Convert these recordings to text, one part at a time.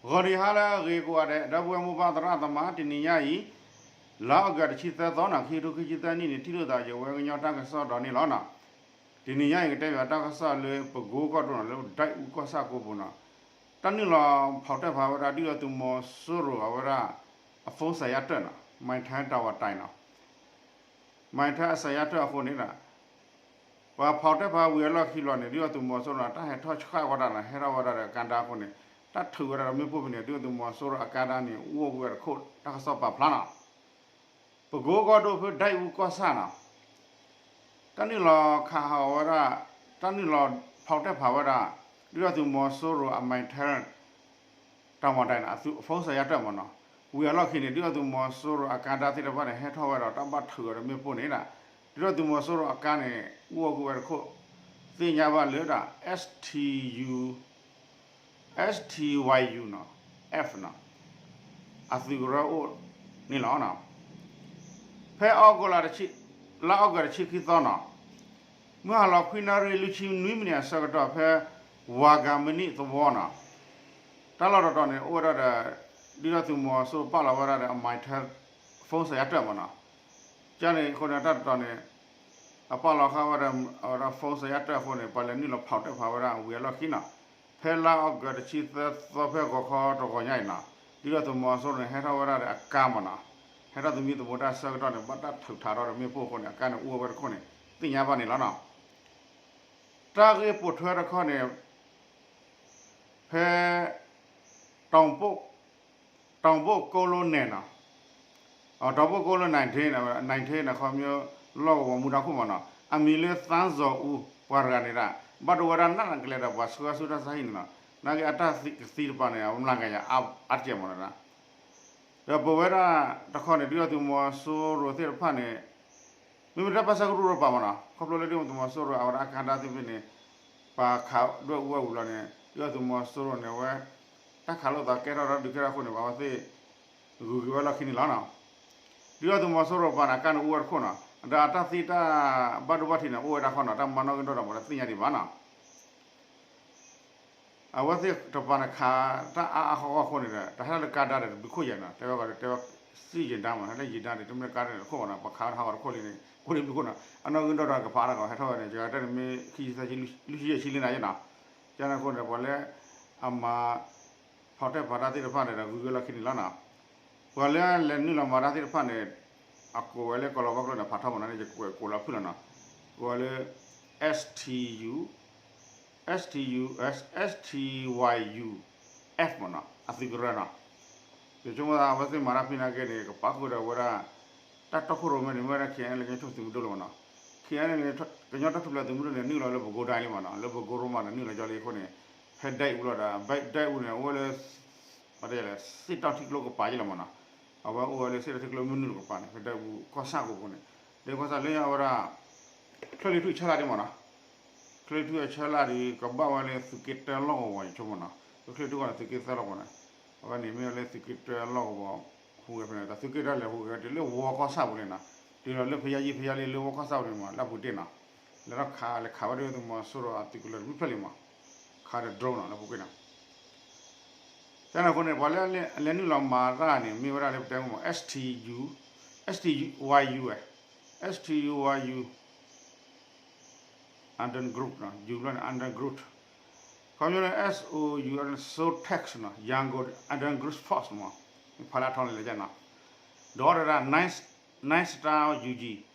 ဂီၤနံၤဟါလၢအဂ့ၤကိးဂၤဒဲး ဒီပုၢ်ဝဲၢ်မိၢ်ပၢ်သရၣ်သမါ တနံၤညါအံၤ လါအီကူးတဆံသၢသီန့ၣ် ခံကထိခံဆံသၢနံၣ်န့ၣ် ထံၣ်လိာ်သးယဝဲကညီတၢ်ကစီၣ်ဒီးန့ၣ်လီၤ. တနံၤညါအံၤ ကတဲဘၣ်တၢ်ကစီၣ်လၢပကိကီၢ်ဒိၣ်န့ၣ် လၢဒဲအူကီၢ်ဆၣ်ကိးပူၤန့ၣ် တၢ်နုာ်လီၤဖီၣ်တဲဖးဝဲဒၣ် ဒုၣ်ဒါသုးမီၤစိရိၤအဝဲဒၣ် အ phone စးယါတၢၢ်န့ၣ် မၤထဲတၢ်ဝၤတၢ်န့ၣ် မၤထဲအစးယါတၢၢ်အဃိန့ၣ်ဒီး ပှၤဖီၣ်တဲဖးဝံၤအလီၢ်ခံလီၤန့ၣ် ဒုၣ်ဒါသုးမီၤစိရိၤန့ၣ် တၢ်ဟဲထီၣ်ဆှၣ်ဝဲဒၣ်န့ၣ် ဟဲထီၣ်ဝဲဒၣ်ဒီးကါဒါအဃိန့ၣ် တၢ်ထုးဝဲဒၣ်ဒီးမ့ၣ်ပိၢ်ဖဲန့ၣ် ဒုၣ်ဒါသုးမီၤစိရိၤအကါဒါန့ၣ် အိၣ်ဝဲတခိၣ် တၢ်ကစီၣ်ပာ်ဖျါန့ၣ် ပကိကီၢ်ဒိၣ်ဖဲဒဲအူကီၢ်ဆၣ်န့ၣ် တၢ်နုာ်လီၤခးဟးဂီၤဝဲဒၣ် တၢ်နုာ်လီၤဖီၣ်တဲဖးဝဲဒၣ် ဒုၣ်ဒါသုးမီၤစိရိၤအမၤထဲ တၢ်ဝၤတၢ်န့ၣ် အ phone စးယါတၢၢ်မ့ၢ်န့ၣ် ဝံၤအလီၢ်ခံန့ၣ် ဒုၣ်ဒါသုးမီၤစိရိၤအကါဒါသ့ၣ်တဖၣ်န့ၣ် ဟဲထီၣ်ဝဲဒီးတၢ်ဘၣ်ထုးဝဲဒီးမ့ၣ်ပိၢ်န့ၣ်ဒီး ဒုၣ်ဒါသုးမီၤစိရိၤအကါန့ၣ် အိၣ်ဝဲတခိၣ် သ့ၣ်ညါဘၣ်လၢဒၣ် S T U S T Y U န့ၣ် F န့ၣ် အသုးကရၢအိၣ်န့ၣ်လီၤ. ဖဲအီကူးလါ လါအီကူးတဆံခံသီန့ၣ် မုၢ်ဟါလီၤခွံနၣ်ရံၣ်လွံၢ်ဆံနွံမံးနံးအဆၢကတီၢ် ဖဲ ဝၤဂၤမနံၣ်သဝီန့ၣ် တၢ်လီၢ်တတီၤန့ၣ် အိၣ်ဝဲဒၣ်ဒီး ဒုၣ်ဒါသုးမီၤစိရိၤပာ်လီၤဝဲဒၣ်ဒီးအမၤထဲ phone စးယါတၢၢ်မ့ၢ်န့ၣ် ကန့ၣ်အဃိန့ၣ် တၢ်တတီၤန့ၣ် အပာ်လီၤဃာ်ဝဲဒၣ်အဝဲဒၣ် phone စးယါတၢၢ်အဃိန့ၣ် ပှၤလဲၤနုာ်လီၤဖီၣ်တဲဖးဝဲဒၣ်ဝံၤအလီၢ်ခံန့ၣ် ဖဲလါအီကူးတဆံသၢသီဖဲဂီၤခီတဂီၤညါအံၤန့ၣ် ဒုၣ်ဒါသုးမီၤစိရိၤန့ၣ် ဟဲထီၣ်ဝဲဒၣ်ဒီးအကါမ့ၢ်န့ၣ် ဟဲထီၣ်သမံသမိးတၢ်ဆၢကတီၢ်န့ၣ် ဘၣ်တၢ်ထုးထးထီၣ်ဒီးမ့ၣ်ပိၢ်အဃိန့ၣ် အကါန့ၣ်အိၣ်ဝဲတခိၣ်န့ၣ် သ့ၣ်ညါဘၣ်န့ၣ်လီၤ. တၢ်ဂ့ၢ်ပိာ်ထွဲတခီန့ၣ် ဖဲ တောင်ဘိတ် တောင်ဘိတ်ကုန်းလမ်းန့ၣ်န့ၣ် တောင်ဘိတ်ကုန်းလမ်း နံထ့န့ၣ် နံထ့န့ၣ် ခီဖျိလီၢ်ကဝီၤမူဒါခိၣ်မ့ၢ်န့ၣ် အမံၤလၢ သန်းဇော်ဦး ပှၤတဂၤန့ၣ်ဒၣ် ဘၣ်ဒိဝဲဒၣ်နးနးကလဲာ်ဒီးပှၤဆှၢဆူတၢ်ဆါဟံၣ်န့ၣ်န့ၣ် နာ်က့အတၢ်ကသံတပၤန့ၣ် အမၤကယၤအါတက့ၢ်မ့ၢ်န့ၣ် ဒီးပဝဲဒၣ်တခီန့ၣ် ဒုၣ်ဒါသုးမီၤစိရိၤသ့ၣ်တဖၣ်န့ၣ် မ့မ့ၢ်တၢ်ပၢဆှၢကရူၢ်တပၤမ့ၢ်န့ၣ် ခီဖျိလၢဒုၣ်ဒါသုးမီၤစိရိၤအဝဲဒၣ်အကါဒါသ့ၣ်တဖၣ်န့ၣ် ပှၤခးဒွဲၣ်အူဝဲဝံၤလီၤန့ၣ် ဒုၣ်ဒါသုးမီၤစိရိၤန့ၣ် အဝဲ တၢ်ခးလိာ်သးကဲထီၣ်ဒီးဒုးကဲထီၣ်အဃိန့ၣ် ပှၤဝဲသ့ၣ် ဂုၤက့ၤဝဲလီၢ်ခံန့ၣ်လီၤန့ၣ် ဒုၣ်ဒါသုးမီၤစိရိၤတပၤန့ၣ် အကါန့ၣ်အိၣ်ဝဲတခိၣ်န့ၣ် ဒီးအတၢ်သံတၢ်ဘၣ်ဒိဘၣ်ထံးန့ၣ် အိၣ်ဝဲဒၣ်ဃီန့ၣ် တၢ်မၤနီၣ်ဂံၢ်ဒိၣ်ဒီးပှၤတသ့ၣ်ညါဒံးဘၣ်န့ၣ် အဝဲသ့ၣ်တပၤန့ၣ် ခးတၢ်အါအါဃီဃီအဃိန့ၣ်ဒီး တၢ်ဟဲလၢကါဒါဒီးတဘျုးခိၣ်ယဲၢ်န့ၣ် တဲဝဲကီးဒီးတဲဝဲ စံၣ်ယံၤဒါမ့ၢ် ဟဲလၢယံၤဒါဒီး တမ့ၢ်ကါဒါန့ၣ်တခိၣ်ဘၣ်န့ၣ် ပှၤခးဝဲတဟးဂီၤတခိၣ်လံန့ၣ် အိၣ်ဒံးဘျုးခိၣ်န့ၣ် အနီၣ်ဂံၢ်ဒိၣ်ဒီးကပၤတၢ်ကီး ဟဲထီၣ်ဝဲန့ၣ် ယကတဲန့ၣ်မ့ၢ် ခံဆံသၢဆံ လွံၢ်ဆံယဲၢ်ဆံလံန့ၣ်ယဲၢ်န့ၣ် ကန့ၣ်အဃိန့ၣ် ပှၤလၢအမၤ ဖီၣ်တဲဖးတၢ်သ့ၣ်တဖၣ်န့ၣ်ဒီး ဂုၤက့ၤလီၢ်ခံန့ၣ်လီၤန့ၣ် ပှၤလၢအလဲၤနုာ်လီၤမၤတၢ်သ့ၣ်တဖၣ်န့ၣ် အကိးဝဲလၢကီၢ်လီၤဘီကျိန့ၣ် ဖးထီမ့ၢ်န့ၣ် ယကွဲးကိးလီၤဖုၣ်လီၤန့ၣ် ကိးဝဲလၢ S T U S T U S S T Y U F မ့ၢ်န့ၣ် အသုးကရၢန့ၣ် ယဆိကမိၣ်သး အဝဲသ့ၣ်မၤတၢ်ဖဲနာ်က့န့ၣ် ကပာ်ဃုာ်ဒီးဝဲဒၣ် တၢ်တီခိၣ်ရိၣ်မဲန့ၣ် မ့ၢ်ဝဲဒၣ် K N L ကညီထူၣ်ဖျဲးသုးမုၢ်ဒိၣ်လီၤမ့ၢ်န့ၣ် K N L ကညီထူၣ်ဖျဲးသုးမုၢ်ဒိၣ်န့ၣ် နုာ်လီၤလၢပကိးဒဲးလံမ့ၢ်န့ၣ် လၢပကိးရိၣ်မဲန့ၣ် နုာ်လီၤကၠီလံအဃိန့ၣ် ဖဲဒဲအူလီၤဒီး ဒဲအူန့ၣ် အိၣ်ဝဲလၢ ပတဲလဲၣ် စ့ၣ်တီၣ်ထံကျိကပၤယဲၢ်လီၤမ့ၢ်န့ၣ် အဝဲအိၣ်ဝဲလၢစ့ၣ်တီၣ်ထံကျိမုၢ်နုာ်တကပၤန့ၣ် ဖဲဒဲအူကီၢ်ဆၣ်ကိးပူၤန့ၣ် ဒဲအူကီၢ်ဆၣ်လၢအဝဲဒၣ် ချၢၣ်လံထူၣ်အဆၢလၢ်ဒံးမ့ၢ်န့ၣ် ချၢၣ်လံထူၣ်အဆၢလၢ်ဒီး ကဘၣ်ဝဲလၢသုးက့တၢလီၢ်ကဝီၤယဆိကမိၣ်န့ၣ် ချၢၣ်လံထူၣ်ကီၢ်န့ၣ် သုးက့သၢလီၢ်ကဝီၤန့ၣ် အဝဲန့ၣ်မ့ၢ်ဝဲလၢသုးက့တၢလီၢ်ကဝီၤ ဟူးဂဲၤဖဲန့ၣ် တၢ်သုးက့တၢလဲၤဟူးဂဲၤတုၤလၢဝီကီၢ်ဆၣ်ပူၤန့ၣ်န့ၣ် တုၤလီၤလၢဖယါယံၤဖယါလံလၢဝီကီၢ်ဆၣ်ပူၤန့ၣ်မ့ၢ် လၢအပူၤတ့ၢ်န့ၣ် လဲၤထီၣ်ခးလဲၤခးဝဲဒၣ်သုးမီၤစိရိၤအသုးကလၢၤတဘျုးဖျၢၣ်လံမ့ၢ် ခးဒီး drone န့ၣ် လၢပူၤကွံာ်န့ၣ် ကန့ၣ်အဃိန့ၣ် ပှၤလၢအလဲၤနုာ်လီၤမၤတၢ်န့ၣ် မ့ၢ်ဝဲဒၣ်လၢပတဲမ့ၢ် S T U S T Y U S T U Y U Underground group န့ၣ် ယူဘျီန့ၣ် Underground group ခီဖျိလၢ S O U Sotex န့ၣ် Yangon Underground Force န့ၣ်မ့ၢ် ဖးလၢအထီန့ၣ်လဲၤကန့ၣ် ဒီးတဒၣ် Nine Star U G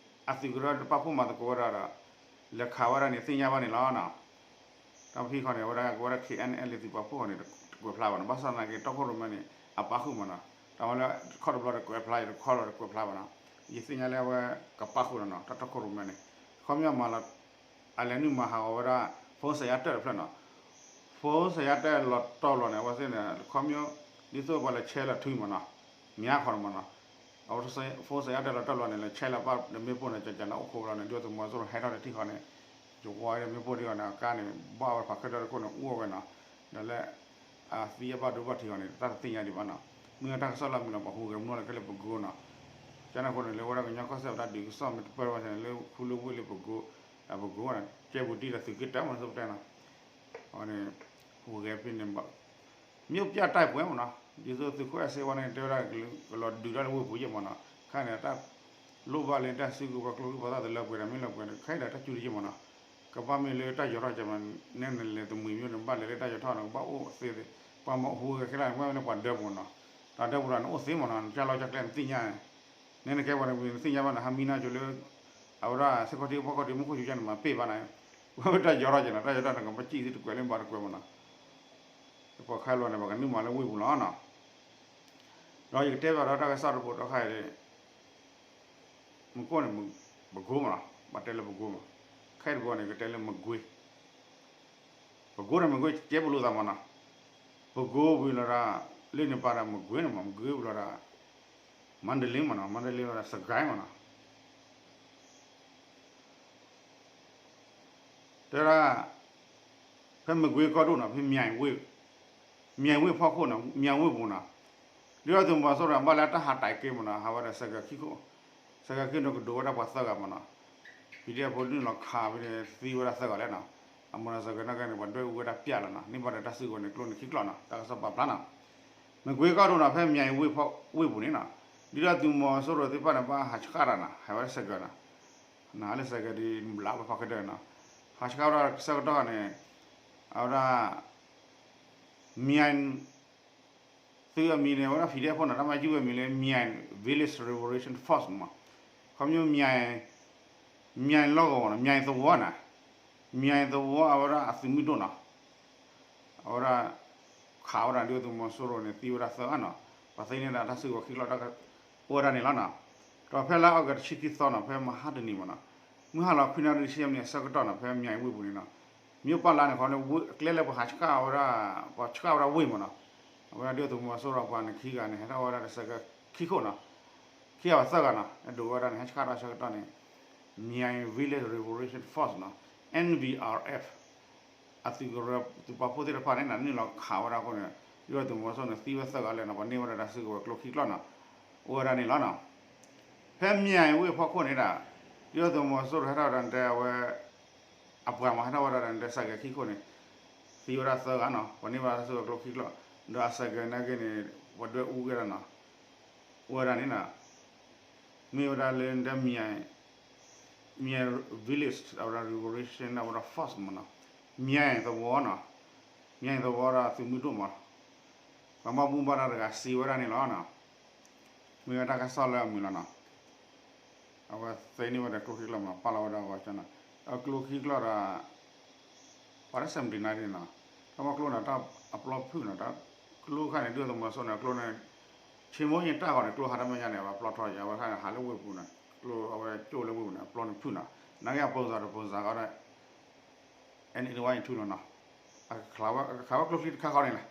အသုးကရၢတပာ်ဖှိၣ်မၤသကိးဝဲဒၣ်ဒီး လဲၤခးဝဲဒၣ်န့ၣ် သ့ၣ်ညါဘၣ်န့ၣ်လီၤ. တၢ်ဖဲခီန့ၣ် အဝဲဒၣ်ကဝဲဒၣ် K N L သုးပာ်ဖှိၣ်ဃီန့ၣ် တကွဲးဖျါဘၣ်န့ၣ် ဘၣ်ဆၣ်သနာ်က့ တီခိၣ်ရိၣ်မဲန့ၣ် အပာ်ဃုာ်မ့ၢ်န့ၣ် တၢ်ဝဲလၢ တခီတဘျီတကွဲးဖျါ တခီတဘျီတကွဲးဖျါဘၣ်န့ၣ် ယသ့ၣ်ညါလၢအဝဲကပာ်ဃုာ်လီၤန့ၣ် တၢ်တီခိၣ်ရိၣ်မဲန့ၣ် ခီပညီမၤလီၤ အလဲၤနုာ်မၤဟးဂီၤဝဲဒၣ် phone စးယါတၢၢ်တဖျၢၣ်န့ၣ် phone စးယါတၢၢ်လီၤတီၢ်လီၤန့ၣ် အဝဲသ့ၣ်န့ၣ် ခီပညီ ဒ်သိးပှၤလဲၤဆဲးလီၤထွံမ့ၢ်န့ၣ် မ့ၢ်ခီန့ၣ်မ့ၢ်န့ၣ် အဝဲ phone စးယါတၢၢ်လီၤတီၢ်လီၤန့ၣ် လဲၤဆဲးလီၤပာ်ဒီးမ့ၣ်ပိၢ်န့ၣ် ကကန့ၣ်အိၣ်ခိးလီၤန့ၣ် ဒုၣ်ဒါသုးမီၤစိရိၤဟဲထီၣ်လၢထံၣ်ဃီန့ၣ် ယကွၢ်ဒီးမ့ၣ်ပိၢ်ဒံးဃီန့ၣ် အကါန့ၣ် ဘၣ်ဝဲဖးခၢၣ်ဒၢတခိၣ်န့ၣ် အိၣ်ဝဲန့ၣ် ဒီးလၢ အသံအဘၣ်ဒိဘၣ်ထံးဃီန့ၣ် တၢ်တသ့ၣ်ညါဒံးဘၣ်န့ၣ် မ့ၢ်တၢ်ကစီၣ်လၢမုာ်လီၤ ပှၤဟူးဂဲၤမူလီၤခဲလၢာ်ပကိန့ၣ် ကန့ၣ်အဃိန့ၣ် လၢဝဲဒၣ်ကညီကီၢ်စဲၣ်ပတၢ်ဒုးကစီၣ်မ့ၢ်တပၢၢ်ဝဲန့ၣ် လၢခူလၢဝ့ၢ်လၢပကိ ပကိန့ၣ် ကဲပူၤတံၢ်ဒီးသုးက့တၢမ့ၢ်န့ၣ် သုးပတဲန့ၣ် အဝဲန့ၣ် ဟူးဂဲၤဖဲန့ၣ် မြို့ပြတိုက်ပွဲမ့ၢ်နီၤ, ဒ်သိးသုးခိၣ်အဲၣ်စ့ဝါန့ၣ် တဲဝဲဒၣ်ကလီၤဒုးတၢ်လၢဝ့ၢ်ပူၤယဲၢ်မ့ၢ်နီၤ, ခဲန့ၣ်တၢ်လိၣ်ဘၣ်လၢတၢ်စုကဝဲၤကျိချံပသၣ်တလၢပှဲၤဒီး မ့ၢ်လၢပှဲၤဒီး ခဲအံၤဒီးတၢ်စုတယဲၢ်မ့ၢ်နီၤ, ကဘၣ်မ့ၢ်လၢတၢ်ယီၤထီၣ်ကဲမး, နဲနလဲၤတမှံၤမ့ၢ်န့ၣ် ဘၣ်လဲၤလၢတၢ်ယီၤထီၣ်န့ၣ် ကဘၣ်အိၣ်သ့, ပှၤမၤဟူဝဲခဲလၢာ် မ့ၢ်လၢပှၤဒၢပူၤနီၤ, တၢ်ဒၢပူၤဒီးနအိၣ်သ့မ့ၢ်နီၤ, နကၢ်လီၤကၢ်ကျဲနသ့ၣ်ညါ နဲနကဲပှၤတမှံၤနသ့ၣ်ညါဘၣ်နီၤ, ဟးမံနီၤကၠိလၢ အဝဲဒၣ် စ့ၢ်ကီးထံကီၢ်ကီၢ်ထံးမူခိၣ်ယူၤကၢ်န့ၣ် မၤပ့ၢ်ဘၣ်နီၤ, ဝဲတၢ်ယီၤထီၣ်ကဲနီၤ, တၢ်ယီၤထီၣ်န့ၣ် ကဘၣ်စံၣ်သ့တကွဲးလၢဘၣ်တကွဲးမ့ၢ်နီၤ, ပှၤခါလီၤန့ၣ် ပှၤကနုာ်မးလၢဝ့ၢ်ပူၤလီၤနီၤ, ဒီးယကတဲဘၣ်ဒီးတၢ်ကစီၣ်တဘိဒီးခဲအံၤ မူခိၣ်န့ၣ် ပကိမ့ၢ်နီၤ, ဘၣ်တဲလၢပကိမ့ၢ်, ခဲအံၤတဘိန့ၣ် ကတဲလၢမကွ့, ပကိန့ၣ် မကွ့ကဲပလိာ်သးမ့ၢ်နီၤ, ပကိဝံၤလီၤဒီး လၢန့ၣ်ပၤဒီးမကွ့န့ၣ်မ့ၢ် မကွ့ဝံၤလီၤဒီး မန္တလေးမ့ၢ်နီၤ, မန္တလေးလီၤဒီး စစ်ကိုင်းမ့ၢ်နီၤ တဲဒၣ် ဖဲမကွ့ကီၢ်ဒိၣ်နီၤ, ဖဲ မၠဲၣ်ဝ့ၢ်ဖီခိၣ်နီၤ, မၠဲၣ်ဝ့ၢ်ပူၤနီၤ, ဒုၣ်ဒါသုးမီၤစိရိၤဘၣ်လၢတၢ်ဟးတဲာ်က့ၤမ့ၢ်နီၤ, ဟးဝဲဒီး စစ်ကိုင်း ခံခိၣ်, စစ်ကိုင်း ခံနီၤ ကဒိးဝဲဒၣ်ပှၤသၢဂၤမ့ၢ်နီၤ, ပံၤဒဲဖိဒုၣ်လီၤခးဝဲန့ၣ် သံဝဲဒၣ်သၢဂၤလဲၣ်နီၤ, အမိၢ်ဒီး စစ်ကိုင်း နာ်က့န့ၣ် ပှၤဒွဲၣ်အူဝဲဒၣ်ပျၢ်လီၤနီၤ, န့ၢ်ဘၣ်ဒီးတၢ်စုကဝဲၤန့ၣ် ကျိန့ၣ်ခံကျိနီၤ, တၢ်ကစီၣ်ပာ်ဖျါနီၤ, မကွ့ကီၢ်ဒိၣ်နီၤ, ဖဲမၠဲၣ်ဝ့ၢ်ပူၤန့ၣ်နီၤ, ဒုၣ်ဒါသုးမီၤစိရိၤသ့ၣ်တဖၣ်န့ၣ် ဘၣ်ဟးဆှၣ်တၢ်နီၤ, ဟးဝဲဒၣ် စစ်ကိုင်း နီၤ, နဟးလၢ စစ်ကိုင်း ဒီး ဘျးဝဲဖီခဲဒၢးနီၤ, ဟးဆှၣ်ဝဲဒၣ်ဆၢကတီၢ်န့ၣ် အဝဲဒၣ် မၠဲၣ် သုးအမံၤန့ၣ် အဝဲဒၣ် ပံၤဒဲဖိနီၤ, တၢ်မၤယုၢ်ဝဲမံၤလၢ မၠဲၣ် Village Revolution Force မ့ၢ်, ခီဖျိ မၠဲၣ်လီၢ်ကဝီၤနီၤ, မၠဲၣ်သဝီနီၤ, မၠဲၣ်သဝီအဝဲဒၣ်အသုးမုၢ်ဒိၣ်နီၤ, အဝဲဒၣ် ခးဝဲဒၣ်ဒုၣ်ဒါသုးမီၤစိရိၤန့ၣ် သံဝဲဒၣ်သၢဂၤနီၤ, ပှၤသ့န့ၢ်ဒၣ်တၢ်စုကဝဲၤခံကျိ အိၣ်ဝဲဒၣ်န့ၣ်လီၤနီၤ, ဒီးဖဲလါအီကူးတဆံခံသီနီၤ, ဖဲမဟါတနံၤမ့ၢ်နီၤ, မုၢ်ဟါလီၤခွံနၣ်ရံၣ်တဆံမံးနံးအဆၢကတီၢ်နီၤ, ဖဲမၠဲၣ်ဝ့ၢ်ပူၤန့ၣ်နီၤ, မ့ၢ်ပာ်လၢန့ၣ် ခီဖျိ ကျဲလၢပှၤဟးဆှၣ်ဝဲဒၣ်, ပှၤဆှၣ်ဝဲဒၣ်ဝ့ၢ်မ့ၢ်နီၤ, အဝဲဒၣ်ဒုၣ်ဒါသုးမီၤစိရိၤပှၤန့ၣ်ခံဂၤန့ၣ် ဟဲထီၣ်ဝဲဒၣ်ဒီး စစ်ကိုင်း ခံခိၣ်နီၤ, ခံဂၤသၢဂၤနီၤ, အဒိးဝဲဒၣ်န့ၣ် ဟဲဆှၣ်ထီၣ်ဆၢကတီၢ်န့ၣ် Myaing Village Revolution Force နီၤ, NVRF အသုးကရၢသုးပာ်ဖှိၣ်သ့ၣ်တဖၣ်န့ၣ် နုာ်လီၤခးဝဲဒၣ်အဃိန့ၣ် ဒုၣ်ဒါသုးမီၤစိရိၤန့ၣ် သံဝဲသၢဂၤလၢနီၤ, ပှၤန့ၢ်ဝဲဒၣ်တၢ်စုကဝဲၤကျိခံကျိနီၤ, အိၣ်ဝဲဒၣ်န့ၣ်လီၤနီၤ, ဖဲမၠဲၣ်ဝ့ၢ်ဖီခိၣ်န့ၣ်ဒၣ်, ဒုၣ်ဒါသုးမီၤစိရိၤဟဲထီၣ်ဝဲဒၣ်န့ၣ် တဲအဝဲ အပှၤမၤဟဲထီၣ်ဝဲဒၣ်န့ၣ် ဒီး စစ်ကိုင်း ခံခိၣ်န့ၣ် သံဝဲဒၣ်သၢဂၤနီၤ, ပှၤန့ၢ်ဘၣ်တၢ်စုကဝဲၤကျိခံကျိ, ဒီးအ စစ်ကိုင်း နာ်က့န့ၣ် ပှၤဒွဲၣ်အူဝဲဒၣ်နီၤ, အိၣ်ဝဲဒၣ်န့ၣ်နီၤ, မ့ၢ်ဝဲဒၣ်လၢ မၠဲၣ် Village အဝဲဒၣ် Revolution အဝဲဒၣ် Force မ့ၢ်နီၤ, မၠဲၣ်သဝီနီၤ, မၠဲၣ်သဝီဒီးသုးမုၢ်ဒိၣ်မး, ပှၤဘၣ်မူဘၣ်ဒါတဂၤစံးဝဲဒၣ်န့ၣ်လီၤနီၤ, မ့ၢ်ဝဲတၢ်ကစီၣ်လၢအမုာ်လီၤနီၤ, အဝဲသ့န့ၢ်ဝဲဒၣ်ကျိခံကျိမး ပာ်လီၤဝဲဒၣ်အဂီၤကၠီနီၤ, အကျိခံကျိဒီး ပှၤတၢ် seventy-nine နီၤ, တၢ်မ့ၢ်ကျိန့ၣ်တၢ်အပျီဖုၣ်နီၤ, ကျိခါန့ၣ် ဒုၣ်ဒါသုးမီၤစိရိၤန့ၣ် အကျိန့ၣ် ဆ့မိၢ်ယ့ၣ်တၢ်ဂီၤန့ၣ် ကျိဟးတၢ်မဲာ်ညါန့ၣ် အပျီထီယၤ, အဝဲခါန့ၣ် ဟးလၢဝ့ၢ်ပူၤန့ၣ် ကျိအဝဲကၠိလၢဝ့ၢ်ပူၤန့ၣ် အပျီန့ၣ်ဖုၣ်နီၤ, နာ်က့အပိစးတပိစးဃီဒီး အဲန့ၣ်ဝဲအံၤထူလီၤနီၤ, အကခးဝဲကျိချံတခါဃီန့ၣ်လဲၣ်,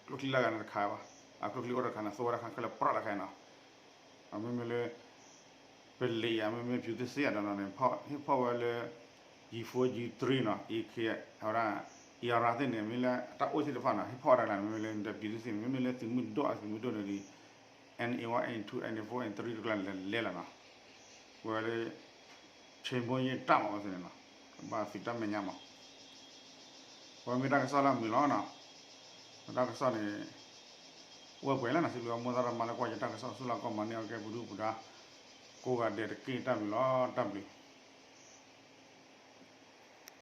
ကျိချံလၢဂၤန့ၣ်တခါဘၣ်, အကျိချံအိၣ်တခါန့ၣ် သိဝဲဒၣ်ခါခဲလၢာ်ပြးတခါနီၤ, မ့မ့ၢ်လၢ ပလံၤယၤ မ့မ့ၢ် ပြည်သူ့စစ် ယၤဒီးနီၤန့ၣ် ဟ့ၣ်ဖီၣ်ဝဲလၢ G four G three နီၤ, အဝဲဒၣ် အံၤရၣ်သ့ၣ်န့ၣ် မ့ၢ်လၢတၢ်အိၣ်သ့ၣ်တဖၣ်နီၤ ဟ့ၣ်ဖီၣ်ဝဲဒၣ်ကျါန့ၣ် မ့မ့ၢ်လၢ ပြည်သူ့စစ် မ့မ့ၢ်လၢသုးမုၢ်ဒိၣ်အသုးမုၢ်ဒိၣ်န့ၣ်ဒီး N A one N two N A four N three တကျါန့ၣ်လဲၤလဲၤလီၤနီၤ, ဝဲလၢ ဆ့မိၢ်ယ့ၣ်တၢ်မးဝဲသ့ၣ်န့ၣ်နီၤ, ကဘၣ်သုးတၢ်မဲာ်ညါမး, ဝဲမ့ၢ်တၢ်ကစီၣ်လၢအမုာ်လီၤနီၤ, တၢ်ကစီၣ်န့ၣ် အိၣ်ဝဲပှဲၤလၢနီၤ, စံးဘျုးမိၢ်သရၣ်မါလၢကွၢ်ယတၢ်ကစီၣ်ဆူလၢကီၢ်မၤန့ၢ်အီၤကဲပဒုၣ်ပဒါ ကိးဂၤဒဲးတက့ၢ် တၢ်ဘျုးလီၤ တၢ်ဘျုး